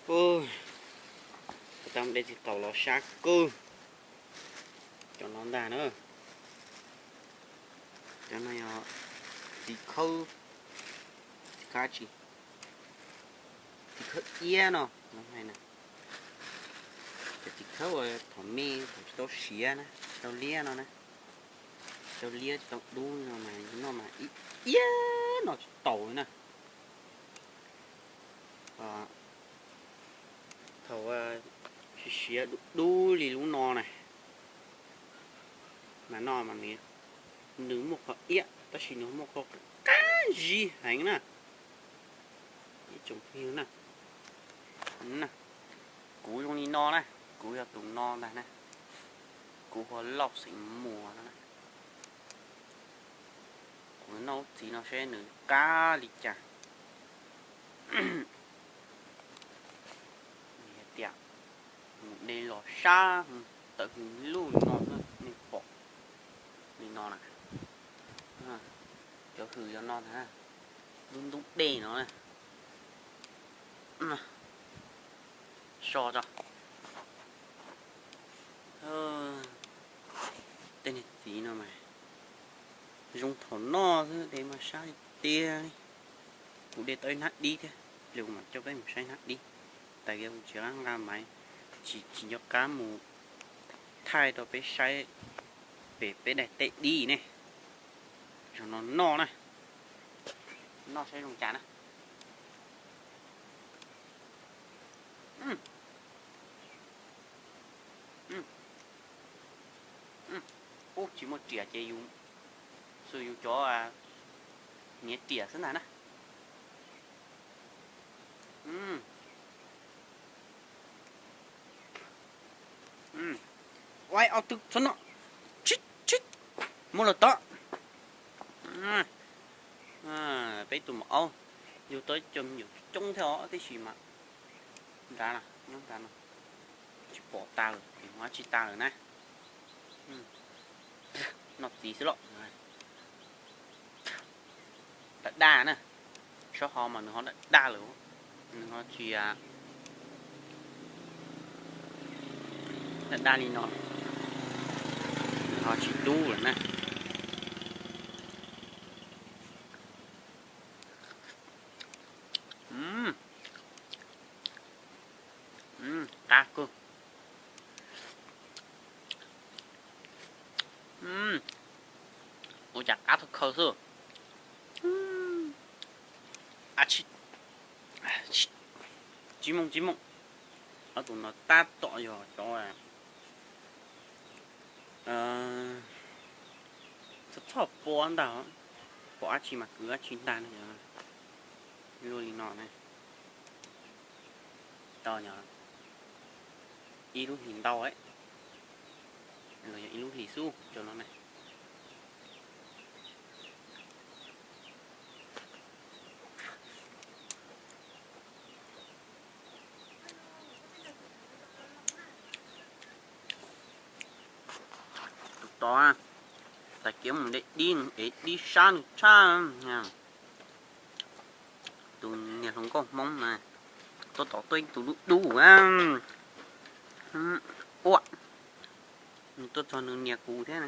Ub, tau de txiv qaub los sab kawg. Cov no ntag na. Cov no yog txiv khawb, txiv khawb tsi, txiv khawb iab no, no hais na. Cov txiv khawb uas thaum me thaum tsis tau siav na, tsis tau liab no na. Tsis tau liab tsis tau dub no mas yus noj mas ib iab no tsis taus li na. Thaum siav siav dub dub li lub no na, mas noj mas nws, nws muaj qhov iab tab sis nws muaj qhov qab zib heev na. Ib tsoom phooj ywg na, kuv zoo li no na, kuv yog tus no ntag na, kuv hu ua Lauj xeem Muas no na. Kuv noj lub txiv no seb nws qab li cas. Hais tias mus de los sab tawm hws luj li no, nej pom li no na. Cov hws yog no ntag, lub ntub dej no na. So tso. Tej niag txiv no mas zoo thaum noj xwb, de mas sab tiag tiag li. Kuv de tau ib hnab dib thiab, ces kuv mam coj peb mus saib hnab dib. Tas kiag kuv tsis nqa maiv, tsis, tsis nco qab mus thaij rau peb saib pem peb daim teb dib ne. Zaum no noj na, noj saib zoo cas na. Ub, tsis muaj riam ces yus, xwb yus cov hniav riam xwb ntag na. Ua ob tug txhob noj, muab los tod. Peb tus maum aub yug tau cov me nyuam coob thiab os, tiam sis mas nrad, nyob nrad no tsis pom tas lawm, mus dab tsi tas lawm na. Noj txiv xwb los. Daj daj na, sab hov mas nws ho daj daj lawm, nws ho tsis, daj daj li no, nws ho tsis dub lawm na. Qab kawg. Ua cas qab tag khaws xwb. Tsis mooj tsis mooj. Ob tug no tab tom yog cov txhob txhob pua ntag, pom dab tsi mas kwv dab tsi ntag no. Luaj li no na, tau ib lub hlis ntau los yog ib lub hlis xub cov no na. Tus tod, tas kiag mus de dib, ev dib sab nws tshaj. Tus niag hluas nkauj Hmoob na, tuaj tom tuaj ib tug dub dub, ua, nws tuaj txog nws nias kuv thiab.